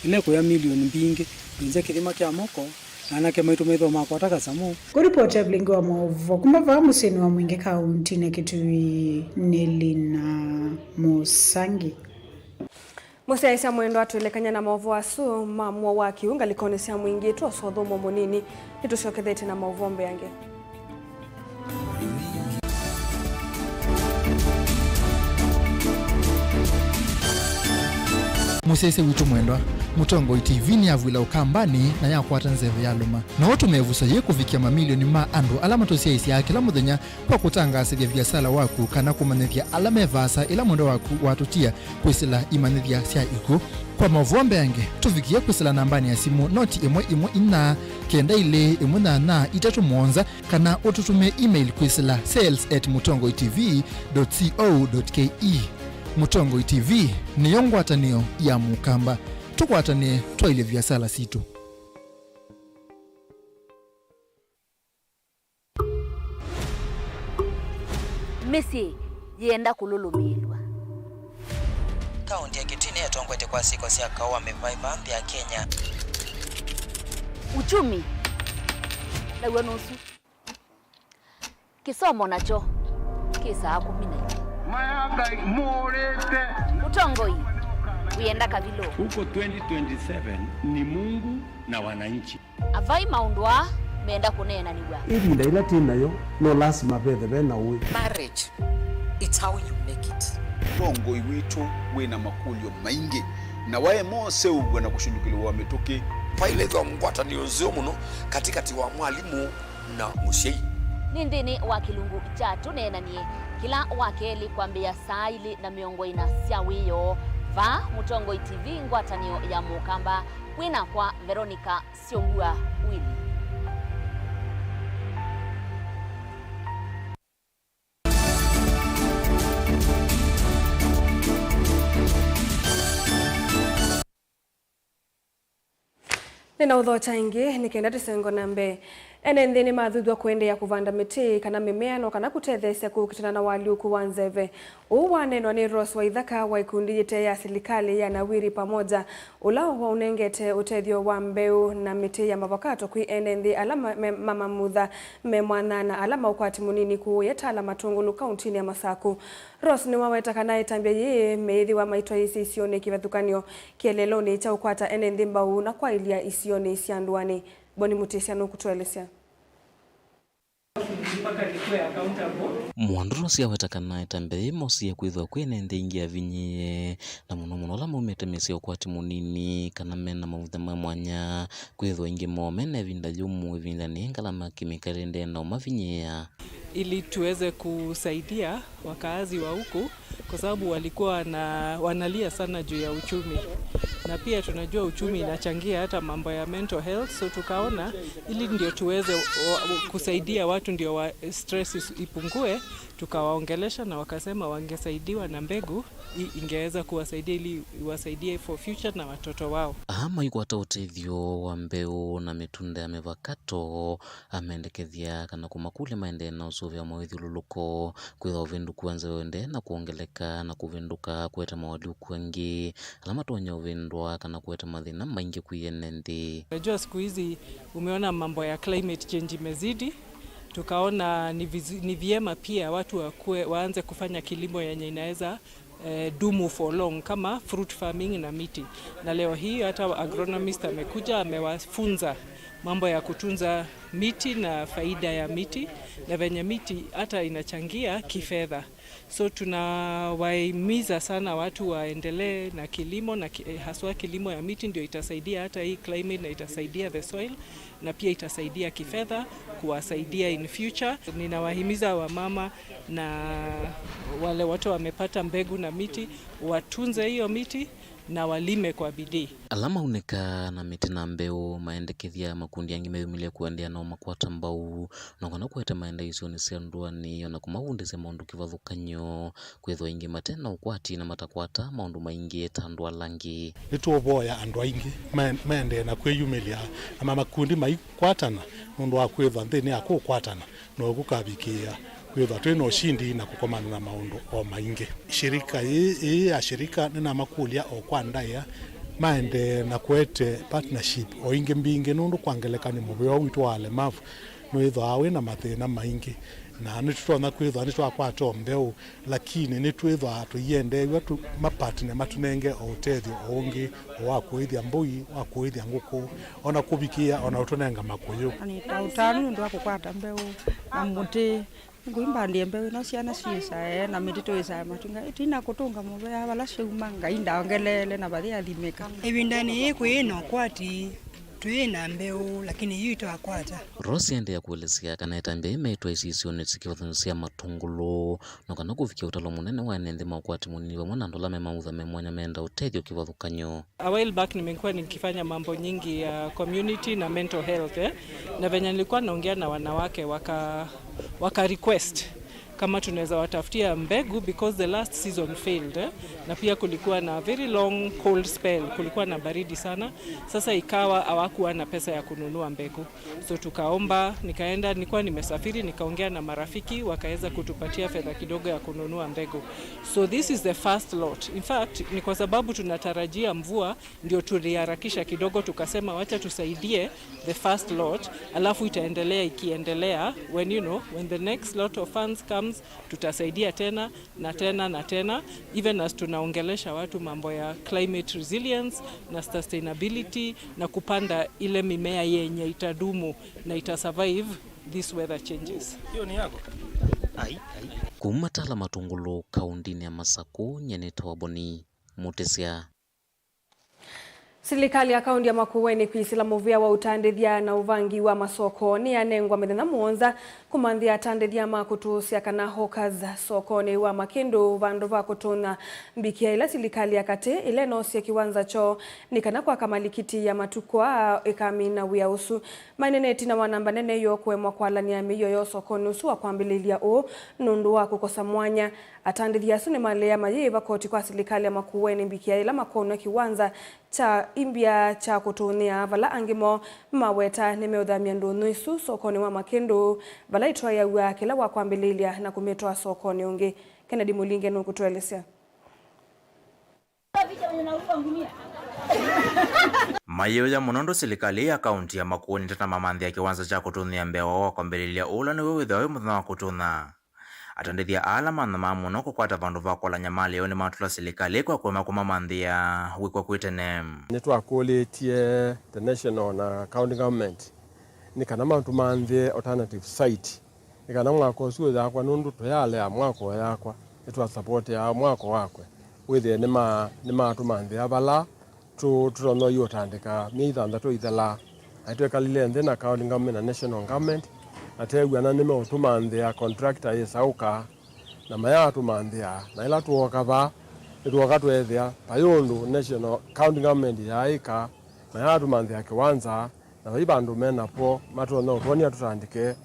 ĩla ĩkũya milioni mbingĩ, ndwĩnze kĩthima kya moko, na anake maitũ methĩwa makwata kasamũ. Kũripoti Evelyn wa Maũvo kuma vaa mũsyĩnĩ wa Mwingĩ kaũntinĩ ya Kitui, nĩ Lina Mũsangi. Mũsyaĩĩsya mwendwa, twĩlekany'a na maũvoo asu ma mũo wa kĩw'ũ ngalĩkonĩ sya mwingĩ, twosa ũthũmũo mũnini, nĩtũsyokethete na maũvoo mbeange. Mũsyaĩĩsya witũ mwendwa, Mũtongoi T V nĩyavw'ĩla Ũkambanĩ na yakwata nzeve yalũma. No ũtũme ĩvuso yĩĩ kũvikĩa mamilioni ma andũ ala matũsyaĩĩsyaa kĩla mũthenya kwa kũtangaasĩthya viasala waku kana kũmanyĩthya ala me vaasa ĩla mwendwa waku watũtia kwĩsĩla imanyĩthya sya ikw'ũ. Kwa maũvoo mbeange, tũvikĩe kwĩsĩla nambanĩ ya simũ noti ĩmwe ĩmwe inya, kenda ilĩ, ĩmwe nyanya, itatũ mũonza, kana ũtũtũmĩe email kwĩsĩla sales at mũtongoi T V dot co dot K E. Mũtongoi T V nĩyo ngwatanĩo ya Mũkamba. Tũkwatanĩe twaĩlye viasala sitũ. Mĩsyĩ yĩenda kũlũlũmĩĩlw'a. Kaũntĩ ya Kitui nĩyo ĩtongoetye kwa syĩko sya kaũ wa mĩvaĩva nthĩ ya Kenya. Uchumi naw'o nũsu. Kĩsomo nakyo kĩ saa kũmi na imwe. Maya Ngai mũũrĩte. Ũtongoi wĩenda kavilũ. Huko twenty twenty-seven ni Mungu na wananchi. Avai maũndũ aa menda kũneenanĩw'a. Ĩvinda yĩla twĩ nayo, no lasima vethe ve na ũĩ. Marriage, it's how you make it. Ũtongoi witũ wĩ na makũlyo maingĩ, na waĩ moseũvw'a na kũshũlũkĩlĩw'a mĩtũkĩ. Vailethwa ngwatanĩo nzeo mũno katĩkatĩ wa mwalimũ na mũsyai. Nĩ nthĩnĩ wa kĩlungu kya Tũneenanie, kĩla wa kelĩ kwambĩĩa saa ilĩ na mĩongo ĩna sya wĩoo, vaa Mũtongoi T V, ngwatanĩo ya Mũkamba, kwĩ nakwa Veronica Syũngua Willy. Nĩnaũthokya ĩngĩ nĩ kenda tũsengwe na mbee. Ene nthĩ nĩmathuthw'a kũendeea kũvanda mĩtĩ kana mĩmea no kana kũtetheesya kũkitana na ũalyũku wa nzeve. Ũu waneenwa nĩ Rose Waithaka wa ikundi yĩte ya silikalĩ ya Nawiri Pamoja, ũla waũnengete ũtethyo wa mbeũ na mĩtĩ ya mavakato kwĩ ene nthĩ ala ma-, me-, mamamutha me mwanya na ala ma ũkwati mũnini kũũ Yetala Matũngũlũ kauntinĩ ya Masaku. Rose nĩwaweta kana ĩtambya yĩĩ mĩĩthĩwa maitwaĩĩsye isionĩ kĩvathũkany'o kĩeleelonĩ kya ũkwata ene nthĩ mbau na kwaĩlya isionĩ sya ndũanĩ. Boni Mũtĩsya nũkũtũelesya. Mwandũ Rose aweta kana ĩtambya yĩĩ mosie kwĩthĩwa kwĩ ene nthĩ aingĩ avinyĩĩe, na mũno mũno ala maumĩte mĩsyĩ ya ũkwati mũnini kana me na mavutha ma mwanya, kwĩthĩwa aingĩ moo me na ĩvinda yũmũ ĩvindanĩ yĩĩ ngalama ya kemikali ĩendee na ũmavinyĩĩa. Ili tuweze kusaidia wakaazi wa huku, kwa sababu walikuwa wana-, wanalia sana juu ya uchumi, na pia tunajua uchumi inachangia hata mambo ya mental health, so tukaona ili ndio tuweze wa-, kusaidia watu ndio wa-, stress is-, ipungue, tukawaongelesha na wakasema wangesaidiwa na mbegu, i-, ingeweza kuwasaidia ili iwasaidie for future na watoto wao. Aa maikwata ũtethyo wa mbeũ na mĩtunda ya mĩvakato, amendekethya kana kũmakũlya maendee na ũsũvĩa wa mawĩthyũlũlũko, kwĩthwa ũvĩndũku wa nzeve ũendee na kwongeleka na kũvĩndũka kũete maũalyũku angĩ ala matonya ũvĩndũa kana kũete mathĩna maingĩ kwĩ ene nthĩ. Najua siku hizi umeona mambo ya climate change imezidi, tukaona ni vizu-, ni vyema pia watu wakue, waanze kufanya kilimo yenye inaweza eh, dumu for long kama fruit farming na miti. Na leo hii hata agronomist amekuja, amewafunza mambo ya kutunza miti na faida ya miti na venye miti hata inachangia kifedha. So tunawahimiza sana watu waendelee na kilimo na ki-, eh, haswa kilimo ya miti ndio itasaidia hata hii climate na itasaidia the soil. Na pia itasaidia kifedha kuwasaidia in future. Ninawahimiza wamama na wale wote wamepata mbegu na miti, watunze hiyo miti na walime kwa bidii. Ala maunĩka na mĩtĩ na mbeũ maendekethya makundi angĩ meyũmĩlye kũendeea na ũmakwata mbau, na kana kũete maendeeo isionĩ sya ndũanĩ, o na kũmavundĩsya maũndũ kĩvathũkany'o. Kwĩthwa aingĩ mate na ũkwati na matakwataa maũndũ maingĩ ta andũ ala angĩ. Nĩtũũvoya andũ aingĩ me-, maendee na kwĩyumĩlya na ma-, makundi maikwatana, nũndũ wa kwĩthwa nthĩnĩ ya kũkwatana no kũkavikĩĩa kwĩthwa twĩ na ũshindi na kũkomana na maũndũ o maingĩ. Shirika yĩĩ, ĩĩ ya shirika nĩnamakũlya o kwa ndaĩa maendee na kũete partnership o ingĩ mbingĩ, nũndũ kwa ngelekany'o mũvĩa witũ wa alemavu nĩwĩthwaa wĩ na mathĩna maingĩ. Na nĩtũtonya kwĩthwa nĩtwakwata o mbeũ, lakini nĩtwĩthwaa tũiendeew'a tu, mapatine matũnenge o ũtethyo o ũngĩ, o wa kũĩthya mbũi, wa kũĩthya ngũkũ, ona kũvikĩĩa ona ũtũnenga makũyũ. Na nĩ ta ũtanu nũndũ wa kũkwata mbeũ na mũtĩ. Ngũimbandie mbeũ ĩno syana syĩsae na mĩtitũ ĩsae matunda. Ĩtina kũtũnga mũvea vala syauma, Ngai ndaongeleele na vathi athimĩka. Ĩvindanĩ yĩĩ kwĩ na ũkwati, twĩ na mbeũ, lakini yu itwakwata. Rose aendeea kũelesya kana ĩtambya yĩĩ meĩtwa ĩsisyonĩ sya kĩvathũkany'o sya Matũngũlũ, no kana kũvikĩa ũtalo mũnene wa ene nthĩ ma ũkwati mũnini vamwe na andũ ala me mautha me mwanya meenda ũtethyo kĩvathũkany'o. A while back nimekuwa nikifanya mambo nyingi ya community na mental health, eh? Na venye nilikuwa naongea na wanawake waka, waka request kama tunaweza watafutia mbegu because the last season failed, eh? Na pia kulikuwa na very long cold spell, kulikuwa na baridi sana. Sasa ikawa hawakuwa na pesa ya kununua mbegu. So tukaomba, nikaenda, nilikuwa nimesafiri, nikaongea na marafiki, wakaweza kutupatia fedha kidogo ya kununua mbegu. So this is the first lot. In fact, ni kwa sababu tunatarajia mvua, ndio tuliharakisha kidogo, tukasema wacha tusaidie the first lot, alafu itaendelea ikiendelea. When, you know, when the next lot of funds comes, tutasaidia tena na tena na tena, even as tunaongelesha watu mambo ya climate resilience na sustainability na kupanda ile mimea yenye itadumu na itasurvive these weather changes. Hiyo ni yako? Ai, ai. Kuma Tala Matũngũlũ, kaũntĩnĩ ya Masakũ, nyie nĩtawa Boni Mũtĩsya. Silikalĩ ya kaũntĩ ya Makueni kwĩsĩla mũvĩa wa ũtandĩthya na ũvangi wa masoko nĩyanengwa mĩthenya mũonza kũmanthĩa atandĩthya ma kũtũsya kana hawkers sokonĩ wa Makĩndũ vandũ va kũtũnya mbikia ĩla silikalĩ ya katĩ ĩla ĩnosie kĩwanza kyoo nĩ kana kwaka malikiti ya matukũ aa ĩkamina wĩa ũsu. Mainene ĩtina wa namba nene yoo kũemwa kwalany'a mĩio yoo sokonĩ ũsu wa kwambĩlĩlya ũũ nũndũ wa kũkosa mwanya. Atandĩthya asu nĩmaleea mayĩĩva koti kwa silikalĩ ya Makueni mbikia ĩla makonw'a kĩwanza kya imbya kya kũtũnyĩa, vala angĩ moo maweta nĩmeũthamya ndũnyũ isu sokonĩ wa Makĩndũ, vala itwaĩaw'a kĩla wa kwambĩlĩlya na kũmĩtwaa sokonĩ ũngĩ. Kennedy Mũlinge nũkũtũelesya. Mayĩũya mũno ũndũ silikalĩ ya kaũntĩ ya Makueni ĩtanamanthĩa kĩwanza kya kũtũnyĩa mbee woo wa kwambĩlĩlya ũla nĩw'o wĩthĩawa wĩ mũthenya wa kũtũnya. Atandĩthya ala manyamaa mũno kũkwata vandũ va kũlany'a malĩ yoo nĩmatũla silikalĩ kwa kũema kũmamanthĩa wĩkw'a kwĩ tene. Nĩtwakũlĩtye the national na county government nĩ kana matũmanthĩe alternative site, nĩ kana mwako ũsu ũyakwa, nũndũ tũyalea mwako ũyakwa, nĩtwasavotea mwako wakwe wĩthĩe nĩma-, nĩmatũmanthĩa vala tũ-, tũtonya ũtandĩka myei thanthatũ ĩthela. Na nĩtwekalile nthĩ na county government na national government, na teew'ana nĩmeũtũmanthĩa contractor yĩsaũka, na mayatũmanthĩa, na ĩla twooka vaa, nĩtwooka tweethĩa vayĩ ũndũ national, county government yaaĩka, mayatũmanthĩa kĩwanza, na vai vandũ me napo matonya ũtwonia tũtandĩke,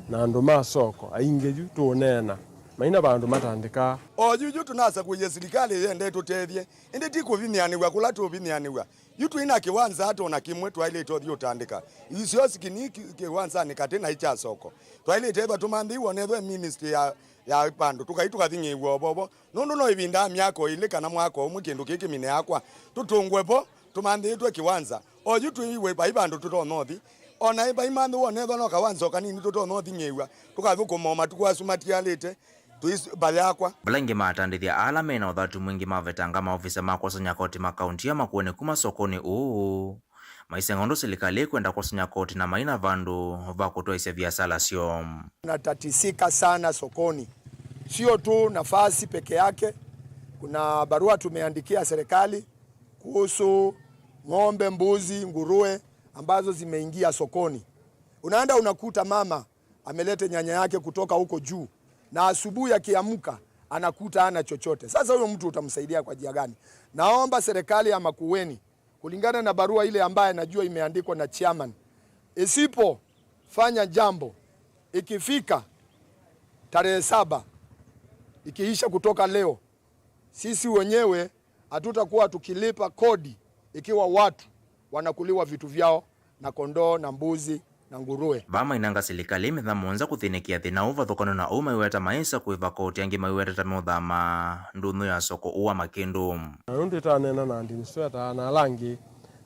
na andũ ma soko aingĩ yu tũũneena maina vandũ matandĩkaa. O yu yu tũnasakũie silikalĩ ĩende ĩtũtethye, ĩndĩ ti kũvinyĩanĩw'a kũla tũvinyĩanĩw'a. Yu twĩ na kĩwanza ata ona kĩmwe twaĩlĩte ũthi ũtandĩka. Isio sikini ki-, kĩwanzanĩ katĩ na ikya soko. Twaĩlĩte ĩthwa tũmanthĩiwe ona ethwa ministry ya, ya vandũ, tũkai tũkathing'ĩĩw'a o vovo. Nũndũ no ĩvinda ya myaka ĩlĩ kana mwaka ũmwe kĩndũ kĩĩ kĩmine yakwa. Tũtũngwe vo, tũmanthĩĩtwe kĩwanza. O yu twĩiwe vai vandũ tũtonya ũthi. Ona vai manthĩwa ona ethwa no kawanza o kanini tũtonya ũthing'ĩĩw'a. Tũkathũkũma o matukũ asu matialĩte. Tũis-, mba yakwa. Vala aingĩ ma atandĩthya ala me na ũthatu mwingĩ mavetanga maovisa ma kwosany'a koti ma kaunti ya Makueni kuma sokonĩ ũũ, maisenga ũndũ silikalĩ ĩkwenda kwosany'a koti na mai na vandũ va kũtwaĩsya viasala syoo. Tunatatizika sana sokoni, sio tu nafasi peke yake. Kuna barua tumeandikia serikali kuhusu ng'ombe, mbuzi, nguruwe ambazo zimeingia sokoni. Unaenda unakuta mama amelete nyanya yake kutoka huko juu, na asubuhi akiamka anakuta hana chochote. Sasa huyo mtu utamsaidia kwa njia gani? Naomba serikali ya Makueni, kulingana na barua ile ambaye najua imeandikwa na chairman, isipofanya jambo, ikifika tarehe saba, ikiisha kutoka leo, sisi wenyewe hatutakuwa tukilipa kodi ikiwa watu wanakuliwa vitu vyao na kondoo na mbuzi na nguruwe. Vaa mainanga silikalĩ mĩthenya mũonza kũthĩnĩkĩa thĩna ũũ. Vathũkany'o na ũu, maiweta maĩsa kũĩva koti, angĩ maiweta ta meũthama ndũnyũ ya soko ũũ wa Makĩndũ. Na nũndũ ĩtaneena na administrator na ala angĩ,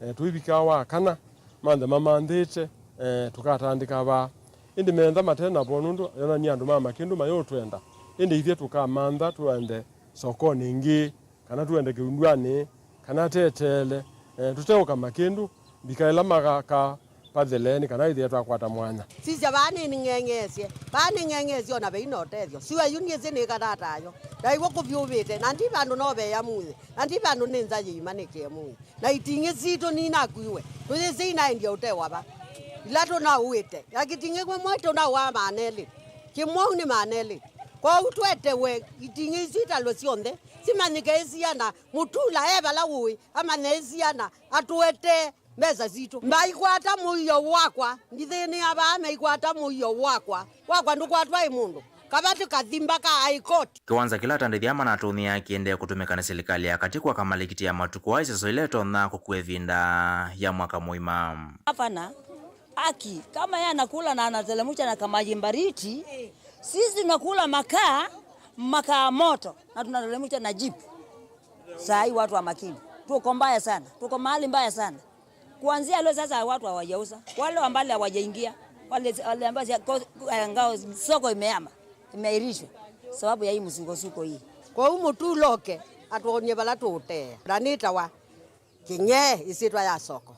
eh, tũivika wa kana manthe mamanthĩte, eh, tũkatandĩka vaa. Ĩndĩ meentha mate navo, nũndũ yonany'a andũ ma Makĩndũ mayũtwenda. Ĩndĩ ithyĩ tũkamantha tũende sokonĩ ĩngĩ, kana tũende kĩundwanĩ, kana teteele, eh, tũteũka Makĩndũ, mbika ĩla makaka pathele nĩ kana ĩthĩe twakwata mwanya. Sisya, vaa nĩning'eng'eesye, vaa nĩng'eng'eesye, o na vei na ũtethyo. Sua yu nĩsĩ nĩkana atayo. Ndaĩw'a kũvyũvĩte, na ndi vandũ noveea muĩ, na ndi vandũ nĩ nza yĩima nĩkĩe muĩ. Na iting'ĩ sitũ ninakuiwe, tũyĩsĩ inaendie ũtewa va. Ila tũnaũĩte, na kĩting'ĩ kĩmwe tũnaũaa maana elĩ, kĩmwau nĩ maana elĩ. Kwoou twetewe iting'ĩ isu italwe syonthe, simanyĩke ĩsiana, mũtula e vala ũĩ, amanye ĩsiana, atũetee mbesa sitũ. Maikwata mũio wakwa, ndithĩnĩa vaa, maikwata mũio wakwa. Wakwa ndũkwatwa ĩ mũndũ. Kavati kathimba ka High Court. Kĩwanza kĩla atandĩthya manatũnĩa kĩendee kũtũmĩka nĩ silikalĩ ya katĩ kwaka malikiti ya matukũ aa iseso ila itonya kũkua ĩvinda ya mwaka mũima. Gavana, aki, kama yeye anakula na anatelemusha na kamaji mbariti, sisi tunakula makaa, makaa moto, na tunatelemusha na jipu. Saa hii watu wa Makini, tuko mbaya sana, tuko mahali mbaya sana. Kuanzia leo sasa watu hawajauza. Wale ambao hawajaingia, wale, wale ambao sia-, ko-, eh, ngao, soko imeama, imeahirishwa sababu ya hii msukosuko hii. Kwoou mũtula oke atwonie vala tũũtee. Na nĩtawa Kĩng'ee, ĩsyĩtwa ya soko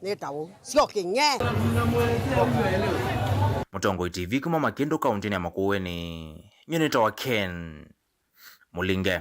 nĩ ta ũu. Sio Kĩng'ee. Mũtongoi T V kuma Makĩndũ kaũntĩnĩ ya Makueni, nyie nĩtawa Ken Mũlinge.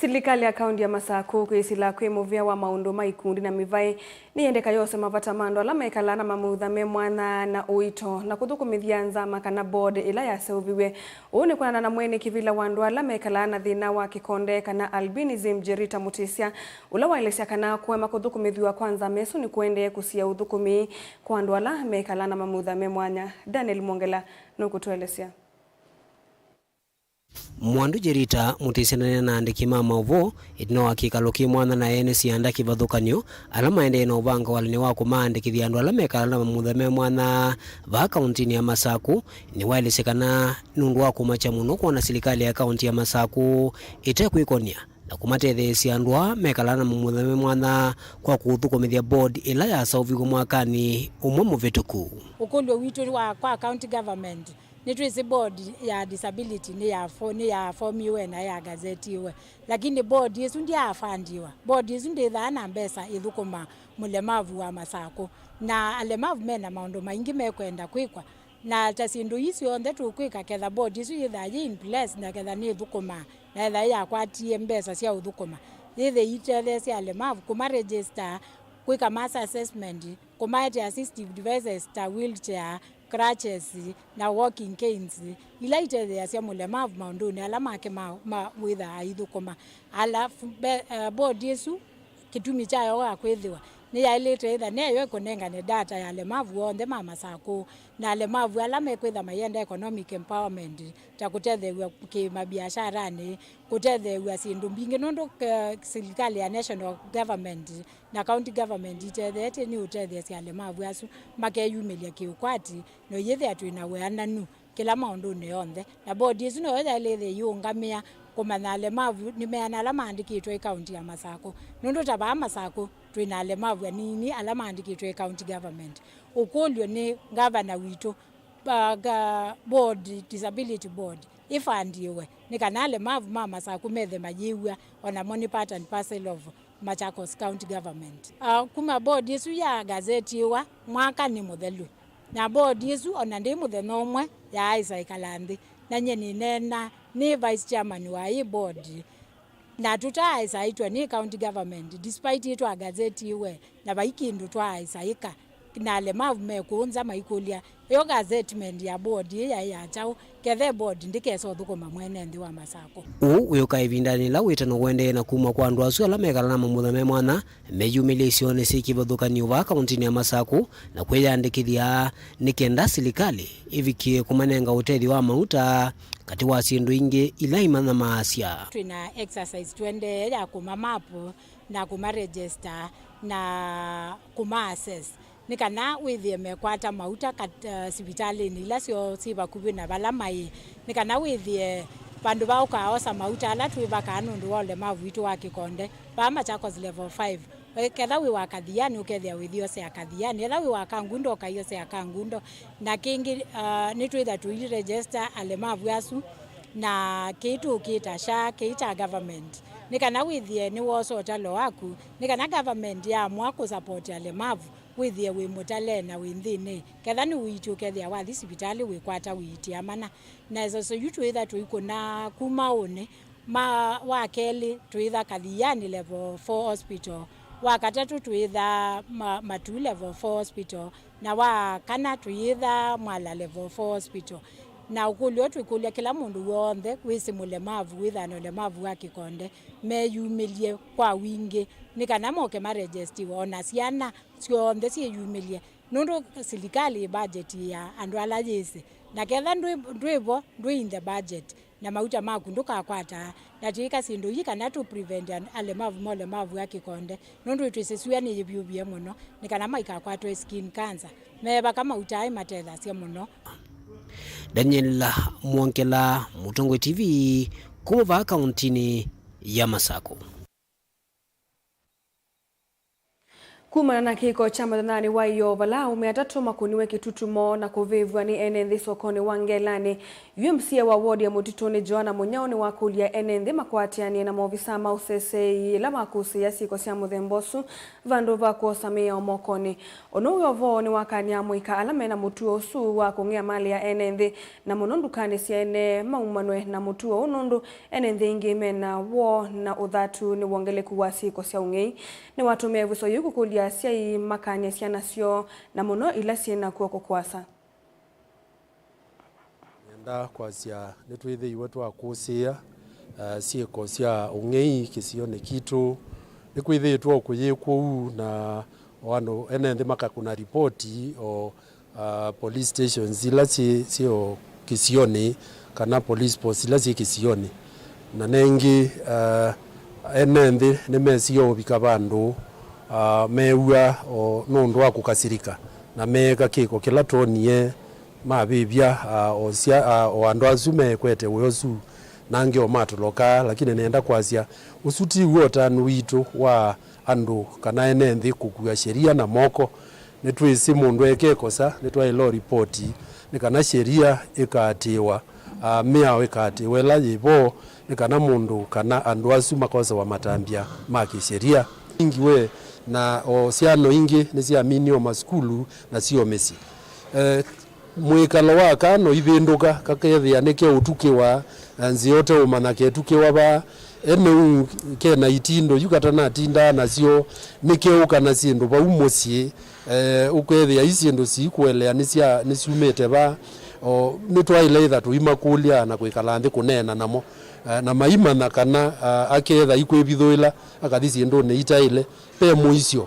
Silikalĩ ya kaũntĩ ya Masakũ kwĩsĩla kwĩ mũvĩa wa maũndũ ma ikundi na mĩvaĩ nĩyendeka yose mavata ma andũ ala mekalaa na mamutha me mwanya na ũito na kũthũkũmĩthya nzama kana board ĩla yaseũviw'e. Ũu nĩ kwonana na mwene kĩvĩla wa andũ ala mekalaa na thĩna wa kĩkonde kana albinism, Jerita Mutisya, ũla waelesya kana kũema kũthũkũmĩthw'a kwa nzama ĩsu nĩkũendee kũsia ũthũkũmi kwa andũ ala mekalaa na mamutha me mwanya. Daniel Mwongela nũkũtũelesya. Mwandu Jerita Mutisya ndanena na andĩki ma maũvoo ĩtina wa kĩkalo kĩ mwanya na ene sianda kĩvathũkany'o ala maendee na ũvanga walany'o wa kũmaandĩkĩthya andũ ala mekalaa na mamutha me mwanya vaa kaũntĩnĩ ya Masakũ. Nĩwaelesye kana nũndũ wa kũmakya mũno kwona silikalĩ ya kaũntĩ ya Masakũ ĩtekwĩkonia na kũmatetheesya andũ aa mekalaa na mamutha me mwanya kwa kũũthũkũmĩthya board ĩla yaseũviw'e mwakanĩ ũmwe mũvĩtũku. Ũkũlyo witũ wa kwa county government, nĩtwĩsĩ board ya disability nĩ ya fo-, nĩ ya fomiwe na ya gazetiwe, lakini board ĩsu ndyafandiwa. Board ĩsu ndĩthaa na mbesa ĩthũkũma mũlemavu wa Masakũ, na alemavu mena maũndũ maingĩ mekwenda kwĩkwa, na ta syĩndũ ii syonthe tũkwĩka ketha board ĩsu yĩthaa yĩ in place, na ketha nĩthũkũmaa, na etha yakwatie mbesa sya ũthũkũma, yĩthe itetheesya alemavu kũma register, kwĩka mass assessment, kũmaete assistive devices ta wheelchair, crutches, na walking canes, ila itetheeasya mũlemavu maũndũnĩ ala make ma, ma wĩtha aithũkũma. Alafu be-, eh, board ĩsu kĩtumi kyayo wa kwĩthĩwa nĩyaĩlĩte ĩtha neyo ĩkũnengane data ya alemavu onthe ma Masakũ, na alemavu ala mekwĩtha mayenda economic empowerment, ta kũtetheew'a kĩmabiasharanĩ, kũtetheew'a syĩndũ mbingĩ, nũndũ, eh, silikalĩ ya national government na county government itetheetye nĩ ũtetheesya alemavu asu makeyumĩlya kĩũkwati, na ũyĩthĩa twĩ na wĩananu kĩla maũndũnĩ onthe. Na board ĩsu noyo yaĩlĩte ĩyĩũngamĩa kũmanya alemavu nĩ meana ala maandĩkĩtwe ĩ kaunti ya Masakũ, nũndũ ta vaa Masakũ twĩ na alemavu anini ala maandĩkĩtwe ĩ county government. Ũkũlyo nĩ ngavana witũ, ba-, ga-, board, disability board, ĩfandiwe nĩ kana alemavu ma Masakũ methe mayĩw'a o namo nĩ part and parcel of Machakos County Government. Ah, kuma board ĩsu ya gazetiwa mwaka nĩ mũthelu, na board ĩsu ona ndĩ mũthenya ũmwe yaaĩsa ĩkala nthĩ, na nyie nĩneena nĩ vice chairman wa ĩ board, na tũtaaĩsa aitwa nĩ county government, despite ĩtwa gazetiwe na vai kĩndũ twaaĩsa ĩka, na alemavu me kũũ nza maikũlya, yo gazetment ya board ĩ yaĩ ya kyaũ, kethe board ndĩkesa ũthũkũma mwene nthĩ wa Masakũ. Ũu wĩũka ĩvindanĩ yĩla wĩtano ũendee na kumw'a kwa andũ asu ala mekalaa na mamutha me mwanya meyumĩlya isionĩ syĩ kĩvathũkany'o vaa kaũntĩnĩ ya Masakũ na kwĩyandĩkĩthya nĩ kenda silikalĩ ĩvikĩe kũmanenga ũtethyo wa mauta, katĩ wa syĩndũ ingĩ ila imanyamaasya. Twĩ na exercise tũendee ya kũma map na kũma register na kũma assess, nĩ kana wĩthĩe mekwata mauta kat-, eh, sivitalĩnĩ ila syoo syĩ vakuvĩ na vala maĩ, nĩ kana wĩthĩe vandũ va ũkaosa mauta ala twĩvakaa nũndũ wa ũlemavu witũ wa kĩkonde. Vaa Machakos Level five, Ketha wĩ wa Kathiani, ũkethĩa wĩthi osea Kathiani. Etha wĩ wa Kangundo, ũkai osea Kangundo. Na kĩngĩ, ah, nĩtwĩtha tũiregister alemavu asu, na kĩĩ tũkĩta SHA, kĩĩ kya government, nĩ kana wĩthĩe nĩwoosa ũtalo waku, nĩ kana government yaamua kũsupport alemavu, wĩthĩe wĩ mũtale na wĩ nthĩnĩ. Ketha nĩ ũiiti, ũkethĩa wathi sivitalĩ wĩkwata ũiiti amana. Na ĩsoso yu twĩtha tũikũna kuma ũnĩ. Ma, wa kelĩ, twĩtha Kathiani Level four Hospital, wa katatũ twĩtha ma, Matuu Level four Hospital, na wa kana twĩtha Mwala Level four Hospital. Na ũkũlyo twĩkũlya kĩla mũndũ w'onthe wĩsĩ mũlemavu, wĩthana ũlemavu wa kĩkonde, meyumĩlye kwa wingĩ, nĩ kana moke marejestiwe, o na syana syonthe syĩyumĩlye, nũndũ silikalĩ ĩbajeti ya andũ ala yĩsĩ, na ketha ndwĩ, ndwĩ vo, ndwĩ in the budget, na mauta maku ndũkakwata, na twĩka syĩndũ ii kana tũ prevent an-, alemavu ma ũlemavu wa kĩkonde, nũndũ twĩsĩ sua nĩyĩvyũvie mũno, nĩ kana maikakwatwe skin cancer. Mevaka mauta aa matethasya mũno. Daniel Mwongela, Mũtongoi T V, kuma vaa kauntinĩ ya Masakũ. Kumana na kĩko kya mũthenyanĩ wa ĩyoo, vala aũme atatũ makũniwe kĩtutumo na kũvĩvw'a nĩ ene nthĩ sokonĩ wa Ngelanĩ, U M C A wa ward ya Mũtitũnĩ, Joanna Mũnyao, nĩwakũlya ene nthĩ makwatĩanĩe na maovisaa ma ũseseei yĩla makũsĩĩa syĩko sya mũthemba ũsu vandũ va kwosa mĩao mokonĩ. Ũnũ wĩ ũvoo nĩwakany'a amũika ala mena mũtuo ũsu wa kũng'ea malĩ ya ene nthĩ, na mũno ndukanĩ sya ene maumanwe na mũtuo ũũ, nũndũ ene nthĩ ingĩ mena woo na ũthatu nĩ wongeleku wa syĩko sya ũng'ei. Nĩwatũmĩe ĩvuso yĩu kũkũlya asyai makany'e syana syoo, na mũno ila syĩ na kw'oko kũasa. Nĩenda kwasya nĩtwĩthĩiwe twakũsĩĩa, eh, syĩko sya ũng'ei kĩsionĩ kitũ. Nĩkwĩthĩĩtwe o kũyĩkwa ũu, na o andũ ene nthĩ makakũna ripoti o, ah, police stations ila syĩ, syĩ o kĩsionĩ, kana police post ila syĩ kĩsionĩ. Na nengĩ, ah, ene nthĩ nĩmesie ũvika vandũ, ah, mew'a o nũndũ wa kũkasĩlĩka, na meeka kĩko kĩla twonie, mavĩvya, ah, o sya, ah, o andũ asu mekwete wĩa ũsu, na angĩ o matolokaa. Lakini nĩenda kwasya, ũsu ti w'o ũtanu witũ wa andũ kana ene nthĩ kũkua sheria na moko. Nĩtwĩsĩ mũndũ eke ĩkosa, nĩtwaĩle ũlipoti nĩ kana sheria ĩkaatĩĩwa, ah, mĩao ĩkaatĩĩwa ĩla yĩ vo, nĩ kana mũndũ kana andũ asu makosewa matambya ma kĩsheria. Ingiwe na o syana ingĩ nĩsyaminie o masukulu na syo mĩsyĩ. Eh, Mwĩkalo wa kana ũivĩndũka, kakethĩa nĩkeũtukĩwa, na nzĩa ũteũmanya ketukĩwa va. Ene ũu kena itindo yu katanatindaa nasyo, nĩkeũka na syĩndũ vau mũsyĩ. Eh, ũkethĩa i syĩndũ siikũelea nĩsya, nĩsyumĩte va. O, nĩtwaĩle ĩtha tũimakũlya na kwĩkala nthĩ kũneena namo. Eh, na maimanya kana, ah, aketha ikwĩvithũĩla, akathi syĩndũnĩ itaĩle, ve mũisyo.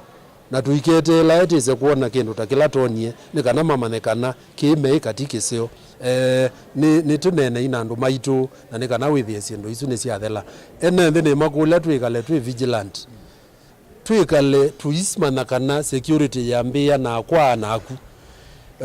Na tũiketeelae twĩse kwona kĩndũ ta kĩla twonie, nĩ kana mamanye kana kĩĩ meĩka ti kĩseo. Eh, nĩ, nĩtũneenei na andũ maitũ, na nĩ kana wĩthĩe syĩndũ isu nĩsyathela. Ene nthĩ nĩmakũlya twĩkale twĩ vigilant. Twĩkale tũimanya kana security yambĩĩa na kwaa naku.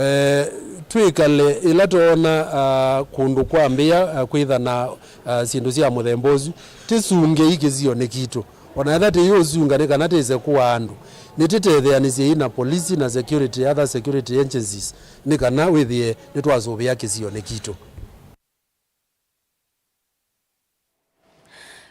Eh, twĩkale ĩla twoona, ah, kũndũ kwambĩĩa, ah, kwĩtha na, ah, syĩndũ sya mũthemba ũsu, tĩsungei kĩsionĩ kitũ. O na ethĩwa tĩyũsunga nĩ kana tĩse kũaa andũ, nĩtĩtetheanĩsyei na polisi na security, other security agencies, nĩ kana wĩthĩe nĩtwasũvĩa kĩsionĩ kitũ.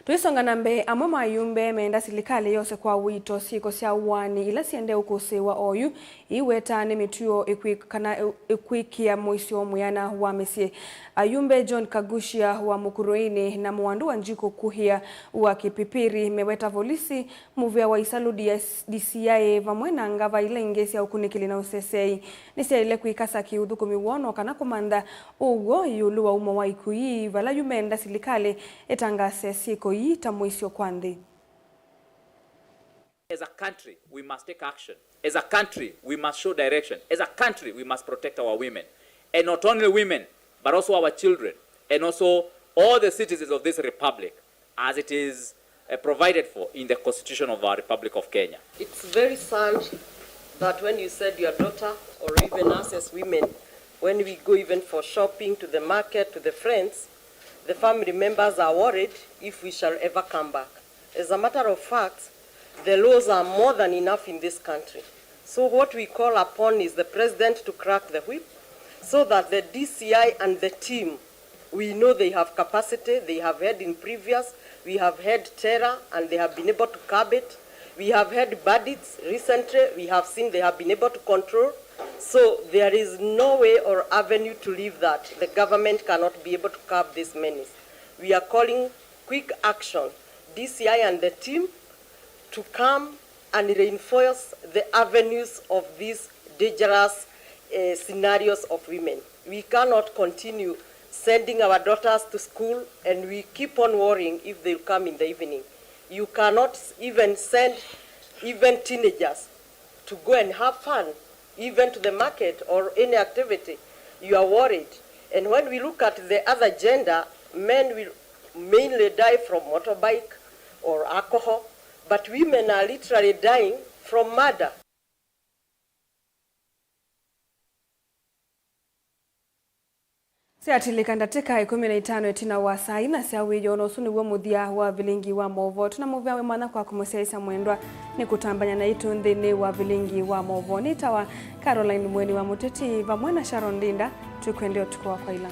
Tũisonga na mbee, amwe ma ayumbe meenda silikalĩ yose kwa ũito syĩko sya ũaani ila siendee ũkũsĩĩwa oyu, iiwetaa nĩ mĩtuo ĩkwĩ-, kana ĩ-, ĩkwĩkĩa mũisyo mwĩana wa mĩsyĩ. Ayumbe John Kagushia wa Mũkũrũĩnĩ na Mũwandu wa Njikũ Kuhia wa Kipipiri meweta volisi, mũvĩa wa Isalu D C I, vamwe na ngava ila ingĩ sya ũkunĩkĩli na ũseseei nĩsyaĩle kwĩkasa kĩũthũkũmi woo no kana kũmantha ũw'o ĩũlũ wa umo wa ikw'ũ ii, vala yu meenda silikalĩ ĩtangaase syĩko ii ta mũisyo kwa nthĩ. As a country, we must take action. As a country, we must show direction. As a country, we must protect our women. And not only women, but also our children, and also all the citizens of this republic, as it is, uh, provided for in the Constitution of our Republic of Kenya. It's very sad that when you send your daughter, or even us as women, when we go even for shopping, to the market, to the friends, the family members are worried if we shall ever come back. As a matter of fact, The laws are more than enough in this country. So what we call upon is the president to crack the whip so that the D C I and the team, we know they have capacity, they have had in previous, we have had terror and they have been able to curb it. We have had bandits recently, we have seen they have been able to control. So there is no way or avenue to leave that. The government cannot be able to curb this menace. We are calling quick action, D C I and the team to come and reinforce the avenues of these dangerous uh, scenarios of women. We cannot continue sending our daughters to school and we keep on worrying if they'll come in the evening. You cannot even send even teenagers to go and have fun, even to the market or any activity. You are worried. And when we look at the other gender, men will mainly die from motorbike or alcohol, but women are literally dying from murder. Syatilĩka ndatĩka ĩkũmi na itano ĩtina wa saa inya sya wĩoo, na ũsu nĩw'o mũthya wa vilingi wa maũvoo. Tũnamũvea wĩ mwanya kwa kũmũsyaĩĩsya mwendwa nĩ kũtambany'a naitũ nthĩnĩ wa vilingi wa maũvoo. Nĩtawa Caroline Mweni wa Mũteti vamwe na Sharon Ndinda. Twĩkwendea ũtukũ wa kwaĩla.